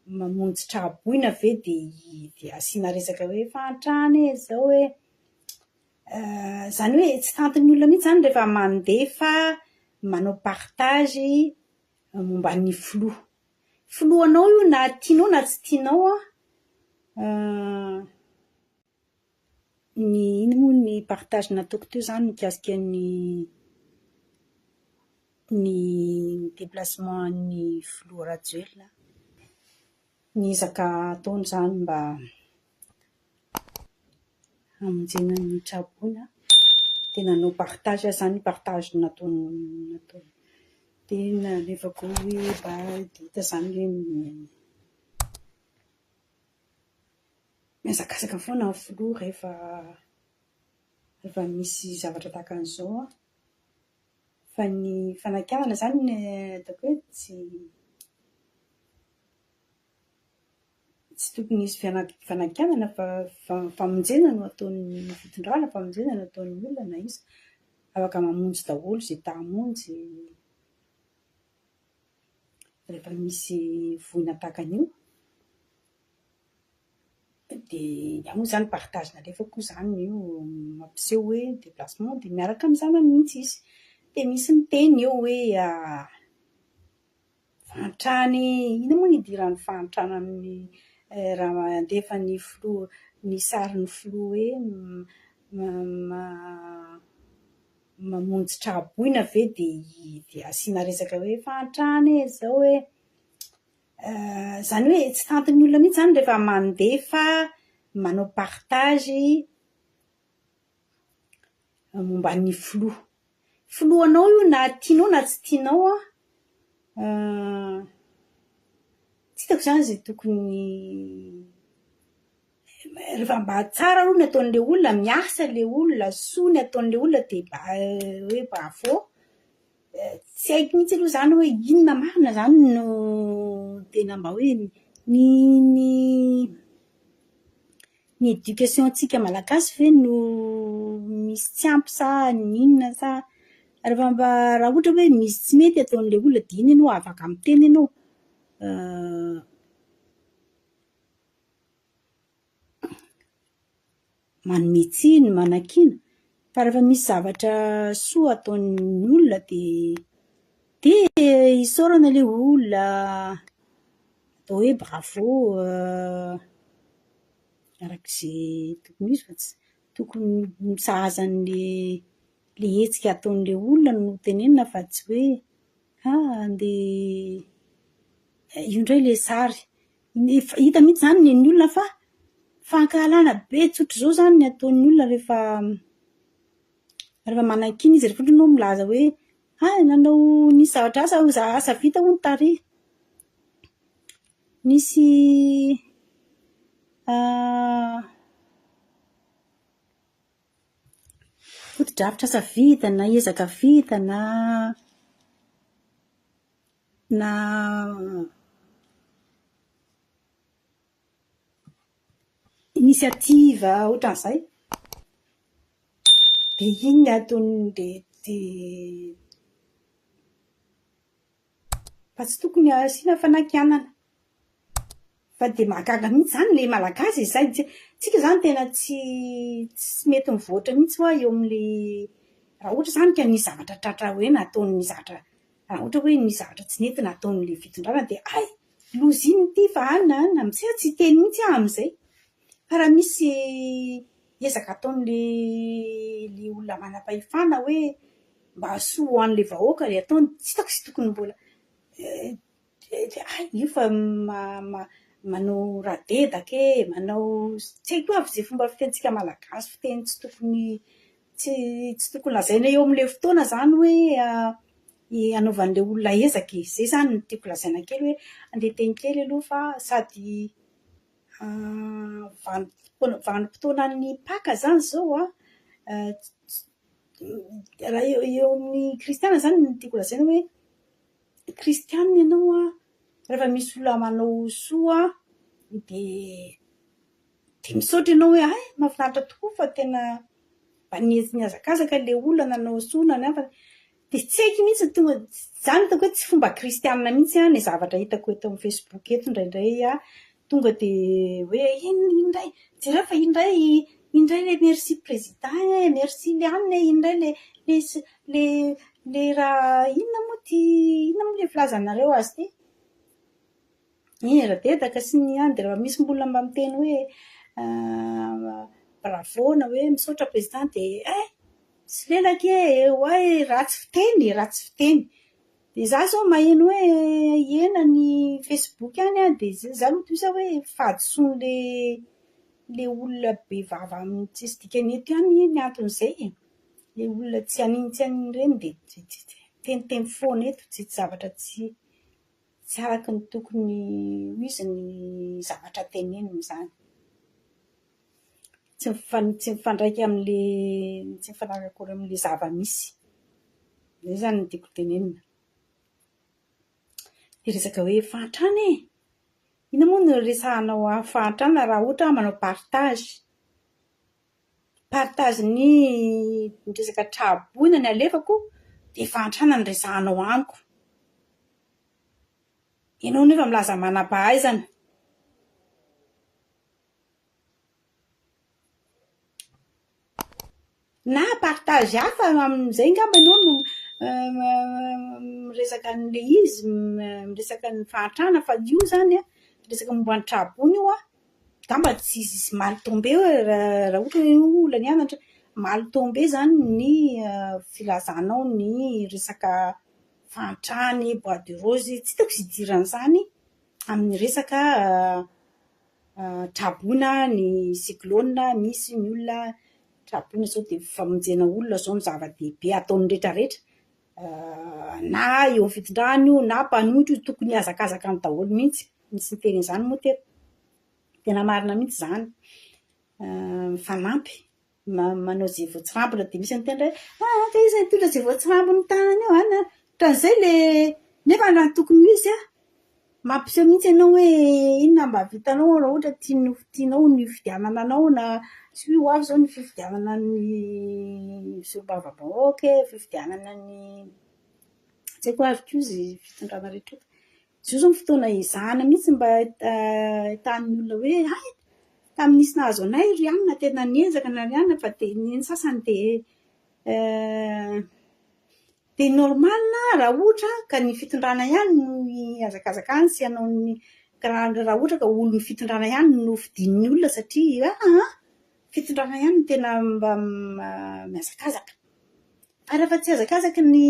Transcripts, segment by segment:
mamonjy tra-boina ve dia dia asiana resaka hoe fahantrana e, izao e. Izany hoe tsy tantin'ny olona mihitsy izany rehefa mandefa manao partage momba ny filoha. Filohanao io na tianao na tsy tianao an, ny inona moa ny partage nataoko teo izany mikasika ny ny déplacement an'ny filoha Rajoelina, ny ezaka ataony izany mba hamonjena ny traboina. Dia nanao partage aho izany, partage nataony nataony. Dia nalefako hoe mba dia hita izany hoe mihazakazaka foana ny filoha rehefa rehefa misy zavatra tahaka an'izao an. Fa ny fanakianana izany ataoko hoe tsy tsy tokony hisy fanakianana fa famonjena no ataon'ny fitondrana, famonjena no ataon'ny olona na iza. Afaka mamonjy daholo izay te hamonjy rehefa misy voina tahaka an'io. Dia ny ahy moa izany partage nalefako izany io mampiseho hoe déplacement dia miaraka amin'ny zanany mihitsy izy. Dia misy miteny eo hoe fahantrana e, inona moa no idiran'ny fahantrana amin'ny raha handefa ny filoha, ny sarin'ny filoha hoe mamonjy tra-boina ve dia dia asiana resaka hoe fahantrana e, izao e. Izany hoe tsy tantin'ny olona mihitsy izany rehefa mandefa manao partage momba ny filoha. Filohanao io na tianao na tsy tianao an, tsy hitako izany izay tokony, rehefa mba tsara aloha ny ataon'ilay olona, miasa ilay olona, soa ny ataon'ilay olona dia mba hoe bravo. Tsy haiko mihitsy aloha izany hoe inona marina izany no tena mba hoe ny ny ny éducation-ntsika malagasy ve no misy tsy ampy sa n'inona sa rehefa mba raha ohatra hoe misy tsy mety ataon'ilay olona dia iny ianao afaka miteny ianao. Manome tsiny, manakiana, fa rehefa misy zavatra soa ataon'ny olona dia dia isaorana ilay olona, atao hoe bravo, araka izay tokony ho izy fa tsy tokony sahaza an'ilay ilay hetsika ataon'ilay olona no tenenina fa tsy hoe ah andeha io indray ilay sary. Hita mihitsy izany ny an'ny olona fa fankahalana be tsotr'izao izany ny ataon'ny olona rehefa rehefa manakiana izy, rehefa ohatra ianao milaza hoe hay nanao nisy zavatra asa asa vita hono tary. Nisy fotodrafitrasa vita na ezaka vita na na initiative ohatran'izay, dia iny ny ataony dia dia fa tsy tokony asiana fanakianana. Fa dia mahagaga mihitsy izany ilay Malagasy e, izay tsika izany tena tsy tsy mety mivoatra mihitsy hoa eo amin'ilay raha ohatra izany ka nisy zavatra tratra hoe nataon'ny zavatra raha ohatra hoe nisy zavatra tsy nety nataon'ilay fitondrana dia hay loza iny ity fa any na any amin'izay aho tsy hiteny mihitsy aho amin'izay. Fa raha misy ezaka ataon'ilay ilay olona manam-pahefana hoe mba soa ho an'ilay vahoaka ilay ataony, tsy hitako izay tokony mbola Dia hay io fa manao radedaka e, manao tsy haiko aby izay fomba fitenintsika malagasy, fiteny tsy tokony tsy tsy tokony lazaina eo amin'ilay fotoana izany hoe hanaovan'ilay olona ezaka e. Izay izany no tiako lazaina kely hoe andeha hiteny kely aloha fa sady vanim-potoana vanim-potoanan'ny Paka izany izao an, raha eo amin'ny kristiana izany no tiako lazaina hoe Kristianina ianao an, rehefa misy olona manao soa dia dia misaotra ianao hoe hay mahafinaritra tokoa fa tena mba nihazakazaka ilay olona nanao soa na ny hafa. Dia tsy haiko mihitsy ny tonga, izany hitako hoe tsy fomba kristianina mihitsy ny zavatra hitako eto amin'ny Facebook eto indraindray an, tonga dia hoe inona iny indray, jereo fa iny indray, iny indray ilay merci président e, merci le anona e, iny indray ilay ilay ilay raha inona moa ity, inona moa ilay filazanareo azy ity? Iny Radedaka sy ny any dia raha misy mbola mba miteny hoe bravo na hoe misaotra président dia eh! Misolelaka e! Oay ratsy fiteny e! Ratsy fiteny. Dia izaho izao maheno hoe hihena ny Facebook any an, dia izaho aloha toy izao hoe fahadisoan'ilay ilay olona be vava amin'ny tsisy dikany eto ihany ny anton'izay e. Ilay olona tsy an'iny tsy an'iny ireny dia miteniteny foana eto, tsy zavatra tsy Tsy araka ny tokony ho izy ny zavatra tenenina izany. Tsy tsy mifandraika amin'ilay, tsy mifanaraka akory amin'ilay zava-misy. Izay izany no tiako tenenina. Ilay resaka hoe fahantrana e! Inona moa no resahanao fahantrana raha ohatra hoe manao partage? Partage ny resaka tra-boina ny alefako dia fahantrana no resahanao amiko. Ianao nefa milaza manam-pahaizana. Na partage hafa amin'izay angamba ianao no miresaka an'ilay izy, miresaka ny fahantrana fa io izany an, resaka momba ny tra-boina io an, angamba tsy mal tombé raha ohatra hoe olona nianatra, mal tombé izany ny filazanao ny resaka fahantrany, bois de rose, tsy hitako izay idiran'izany amin'ny resaka traboina ny cyclone misy ny olona traboina izao dia famonjena olona izao no zava-dehibe ataon'ny rehetra rehetra na eo amin'ny fitondrana io na mpanohitra io tokony hihazakazaka any daholo mihitsy, nisy niteny an'izany moa teto, tena marina mihitsy izany, mifanampy. Manao izay voatsirambina dia misy miteny hoe ah ka iza nitondra izay voatsirambin'ny tanana eo an! Ohatran'izay le nefa raha ny tokony ho izy an, mampiseho mihitsy ianao hoe inona mba vitanao raha ohatra tianao tianao ny hifidianana anao na tsy hoe ho avy izao ny fifidianana ny solombavambahoaka e, fifidianana ny tsy haiko ary koa izay fitondrana rehetra eto. Izao izao ny fotoana ezahana mihitsy mba ahitan'ny olona hoe hay! Tamin'ny nisy nahazo anay ry anona tena niezaka na ry anona fa dia ny sasany dia dia normal raha ohatra ka ny fitondrana ihany no hihazakazaka any sy hanao ny raha raha ohatra ka olon'ny fitondrana ihany no fidian'ny olona satria aa fitondrana ihany no tena mba mihazakazaka. Fa rehefa tsy hihazakazaka ny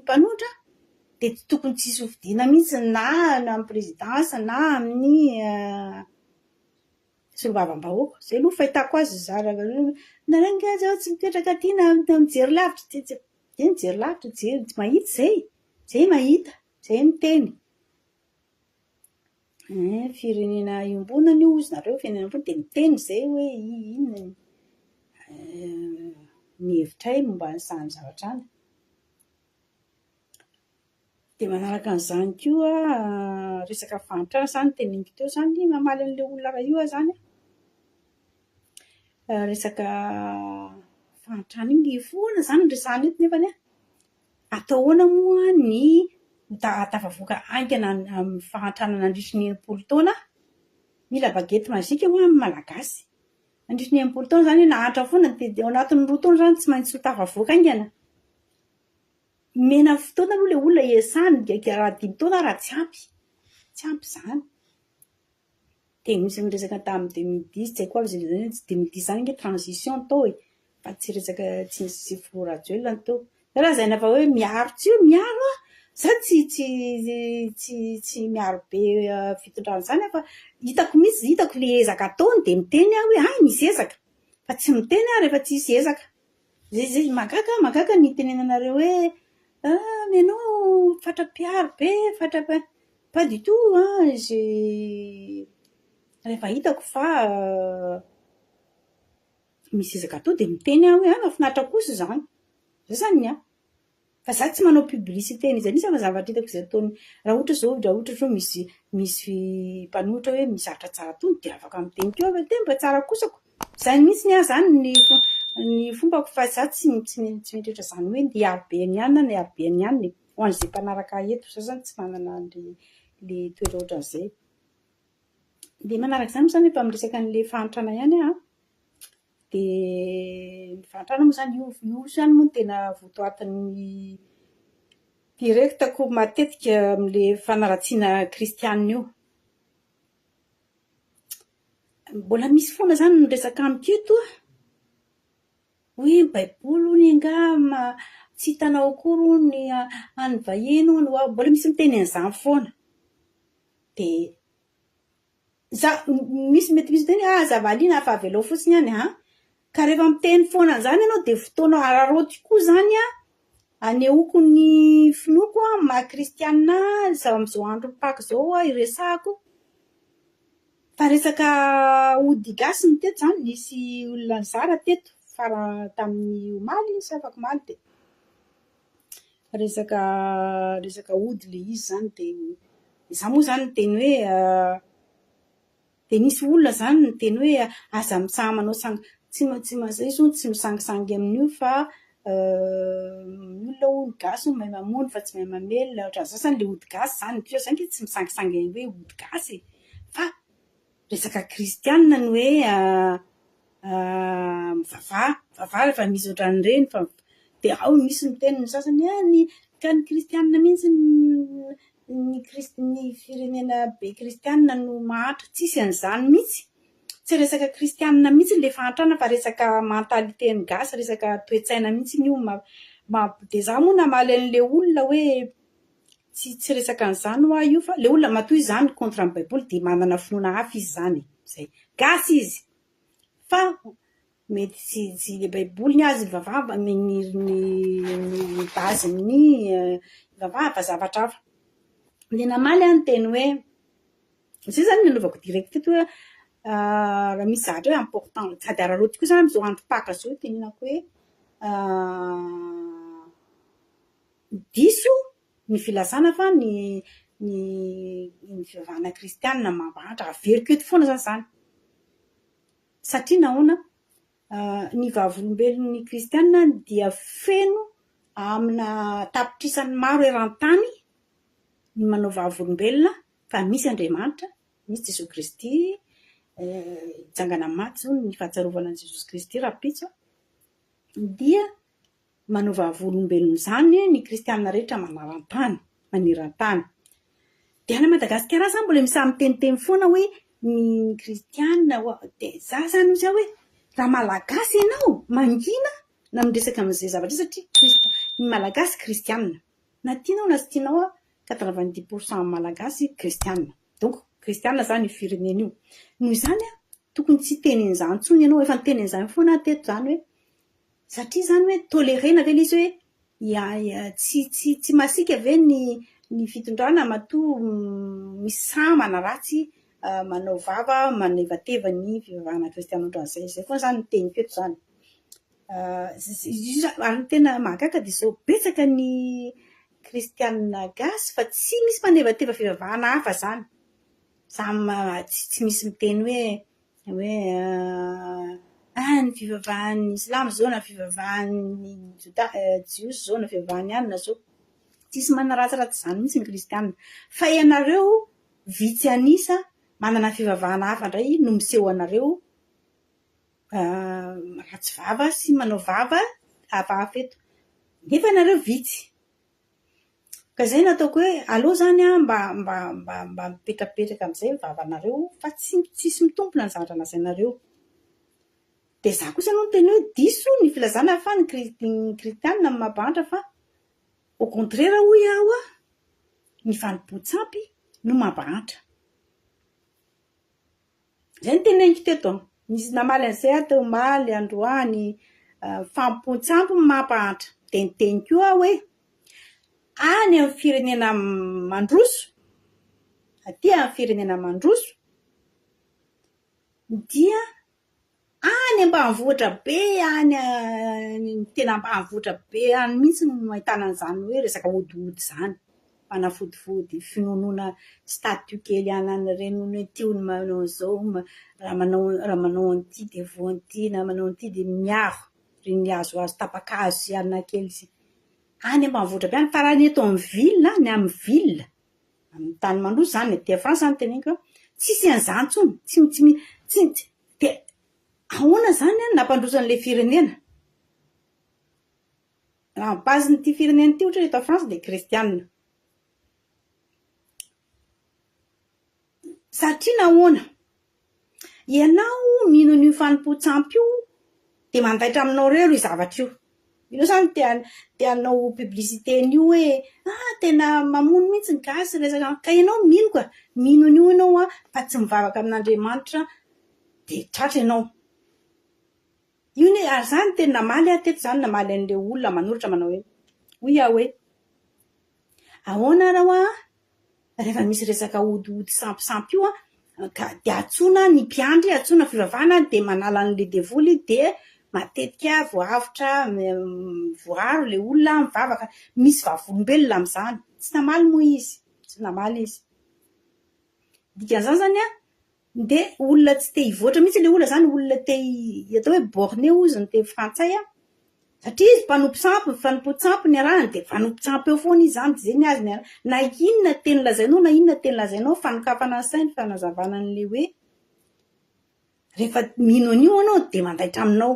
mpanohitra dia tsy tokony tsy hisy hofidiana mihitsy na amin'ny présidence na amin'ny solombavambahoaka. Izay aloha ny fahitako azy za raha nareo ange zao tsy mipetraka aty na mijery lavitra dia tsy dia mijery lavitra mijery tsy mahita izay, izay mahita, izay miteny. Ein, firenena iombonana io hozy nareo, firenena iombonana dia miteny izay hoe inona ny hevitray momba an'izany zavatra izany. Dia manaraka an'izany koa resaka fahantrana izany teneniko teo izany, mamaly an'ilay olona iray io aho izany an. Resaka fahantrana iny foana izany no resahana eto nefany an, atao ahoana moa ny ho tafavoaka haingana amin'ny fahantrana nandritry ny 60 taona? Mila baguette magique ho'a ny Malagasy. Nandritry ny 60 taona izany hoe nahantra foana dia ao anatin'ny roa taona izany tsy maintsy ho tafavoaka haingana. Omena fotoana aloha ilay olona hiasany, raha dimy taona ary tsy ampy, tsy ampy izany. Dia nisy niresaka tamin'ny 2010, tsy haiko aby izay 2010 izany ange transition tao e, fa tsy resaka tsy nisy filoha Rajoelina ny teo. Za lazaina fa hoe miaro tsy hoe miaro aho, za tsy tsy tsy tsy miaro be fitondrana izany aho fa hitako mihitsy, hitako ilay ezaka ataony dia miteny aho hoe hay misy ezaka, fa tsy miteny aho rehefa tsisy ezaka. Zay zay mahagaga mahagaga ny itenenanareo hoe ah ianao fatra-piaro be fatra-pa pas du tout an j'ai rehefa hitako fa misy ezaka atao dia miteny aho hoe ah mahafinaritra kosa izany, zay izany ny ahy. Fa za tsy manao publicité n'iza n'iza fa zavatra hitako izay ataony, raha ohatra izao raha ohatra izao misy misy mpanohitra hoe misy zavatra tsara ataony dia afaka miteny koa aho fa tena mba tsara kosa ko! Izany mihitsy ny ahy izany ny. ny fombako fa za tsy tsy tsy mieritreritra izany hoe ndeha hiaro be an'i anona na hiaro be an'i anona e. Ho an'izay mpanaraka ahy eto, za zany tsy manana an'le le toetra ohatran'izay. Dia manaraka izany moa izany efa miresaka an'ilay fahantrana ihany aho an. Dia ny fahantrana moa izany io io izany moa no tena votoatin'ny direct-ko matetika amin'ilay fanaratsiana kristianina io. Mbola misy foana izany ny resaka amiko eto an, hoe ny baiboly hono angaha tsy hitanao akory hono ny an'ny vahiny hono, mbola misy miteny an'izany foana. Dia za, misy mety misy miteny hoe aza valiana fa avelao fotsiny any an! Ka rehefa miteny foana an'izany ianao dia fotoana araraotiko koa izany an, anehoako ny finoako an, maha kristianina ahy, amin'izao andron'ny Paka izao aho iresahako. Fa resaka ody gasy ny teto izany, nisy olona nizara teto fara- tamin'ny omaly iny sa afakomaly dia resaka resaka ody ilay izy izany dia izaho moa izany niteny hoe dia nisy olona izany niteny hoe aza mitsaha manao sang- tsy tsy izay izy hono tsy misangisangy amin'io fa ny olona hono gasy hono mahay mamono fa tsy mahay mamelona, ohatran'izany izany ilay ody gasy izany, ny izany ange tsy misangisangy hoe ody gasy e! Fa resaka kristianina ny hoe mivavaha, mivavaha rehefa misy ohatran'ireny fa dia ao misy miteny ny sasany hoe ny ka ny kristianina mihitsy ny krist- ny firenena be kristianina no mahantra, tsisy an'izany mihitsy, tsy resaka kristianina mihitsy ilay fahantrana fa resaka mentalité-n'ny gasy, resaka toe-tsaina mihitsy io ma- dia izaho moa namaly an'ilay olona hoe Tsy tsy resaka an'izany hoa io fa le olona matoa izy zany contre ny baiboly dia manana finoana hafa izy zany e! Zay. Gasy izy fa mety tsy tsy le baiboly ny azy ivavahava ny ny ny base ny ivavahana fa zavatra hafa. Dia namaly aho niteny hoe zay zany nanaovako direct teto hoe raha misy zavatra hoe important sady araraotiko koa zany amin'izao andro paka izao itenenako hoe Diso ny filazana fa ny ny ny fivavahana kristianina mampahantra. Averiko eto foana zany izany. Satria nahoana? Ny vavolombelon'ny kristianina dia feno amina tapitrisany maro eran-tany ny manao vavolombelona fa misy Andriamanitra, misy Jesoa Kristy, hitsangana amin'ny maty izao ny fahatsiarovana an'i Jesosy Kristy rahampitso dia Manao vavolombelona izany ny kristiana rehetra manaran-tany, maneran-tany. Dia any Madagasikara zany mbola misy miteniteny foana hoe ny kristiana dia za zany hoy za hoe raha malagasy ianao mangina na miresaka amin'izay zavatra izay satria krist- ny malagasy kristiana na tianao na tsy tianao a 90 pour cent malagasy kristiana donc kristiana zany io firenena io noho izany a tokony tsy hiteny an'izany intsony ianao efa niteny an'izany foana aho teto zany hoe Satria izany hoe tolerena ve ilay izy hoe tsy tsy tsy masiaka ve ny ny fitondrana matoa misy sahy manaratsy manao vava manevateva ny fivavahana kristiana ohatran'izay. Izay foana izany ny teniko eto izany. Ary ny tena mahagaga dia izao, betsaka ny kristiana gasy fa tsy misy manevateva fivavahana hafa izany. Samy tsy misy miteny hoe Hoe ah ny fivavahan'ny silamo zao na fivavahan'ny jodà jiosy zao na fivavahan'ny anona zao. Tsisy manaratsiratsy izany mihitsy ny kristiana. Fa ianareo vitsy an'isa manana fivavahana hafa indray no miseho anareo ratsy vava sy manao vava hafahafa eto. Nefa ianareo vitsy. Ka izay no ataoko hoe aleo izany an mba mba mba mba mipetrapetraka amin'izay ny vavanareo fa tsy tsisy mitombina ny zavatra lazainareo. Dia izaho kosa aloha niteny hoe diso ny filazana fa ny ny kristianina no mampahantra fa au contraire hoy aho an, ny fanompoan-tsampy no mampahantra. Izay no teneniko teto an. Nisy namaly an'izay aho teo omaly, androany, fanompoan-tsampy no mampahantra. Dia niteny koa aho hoe, any amin'ny firenena mandroso, aty amin'ny firenena mandroso dia Any ambanivohitra be any, tena ambanivohitra be any mihitsy no ahitana an'izany hoe resaka hodiody izany. Fanafodifody, finoanoana statue kely any ireny hono hoe ity hono manao an'izao, raha manao raha manao an'ity dia voan'ity na manao an'ity dia miaro. Ireny hazohazo tapa-kazo sy alina kely sy. Any ambanivohitra be any, fa raha ny eto amin'ny ville, ny amin'ny ville, amin'ny tany mandroso izany, aty France no teneniko an, tsisy an'izany intsony, tsy tsy tsy tsy dia ahoana izany an nampandroso an'ilay firenena? Raha ny base-n'ity firenena ity ohatra hoe eto France dia kristiana. Satria nahoana? Ianao mino an'io fanompoan-tsampy io dia mandaitra aminao ireo io zavatra io. Ianao izany te te hanao publicité an'io hoe ah tena mamono mihitsy ny gasy resaka, ka ianao mino ka, mino an'io ianao an fa tsy mivavaka amin'Andriamanitra dia tratra ianao. Io anie, ary za niteny namaly aho teto izany namaly an'ilay olona manoratra manao hoe, hoy aho hoe, ahoana ary hoa rehefa misy resaka hodiody sampisampy io an, ka dia antsoina ny mpiandry, antsoina fivavahana dia manala an'ilay devoly dia matetika voahavotra, voaaro ilay olona mivavaka, misy vavolombelona amin'izany. Tsy namaly moa izy, tsy namaly izy. Dikan'izany izany an, Dia olona tsy te hivoatra mihitsy ilay olona izany, olona te atao hoe borné hozy ny teny frantsay an, satria izy mpanompo sampy, fanompoan-tsampy ny arahany dia mpanompo-tsampy eo foana izy izany, dia izay ny azy ny arahany. Na inona teny lazainao na inona teny lazainao, fanokafana ny sainy, fanazavana an'ilay hoe rehefa mino an'io ianao dia mandaitra aminao.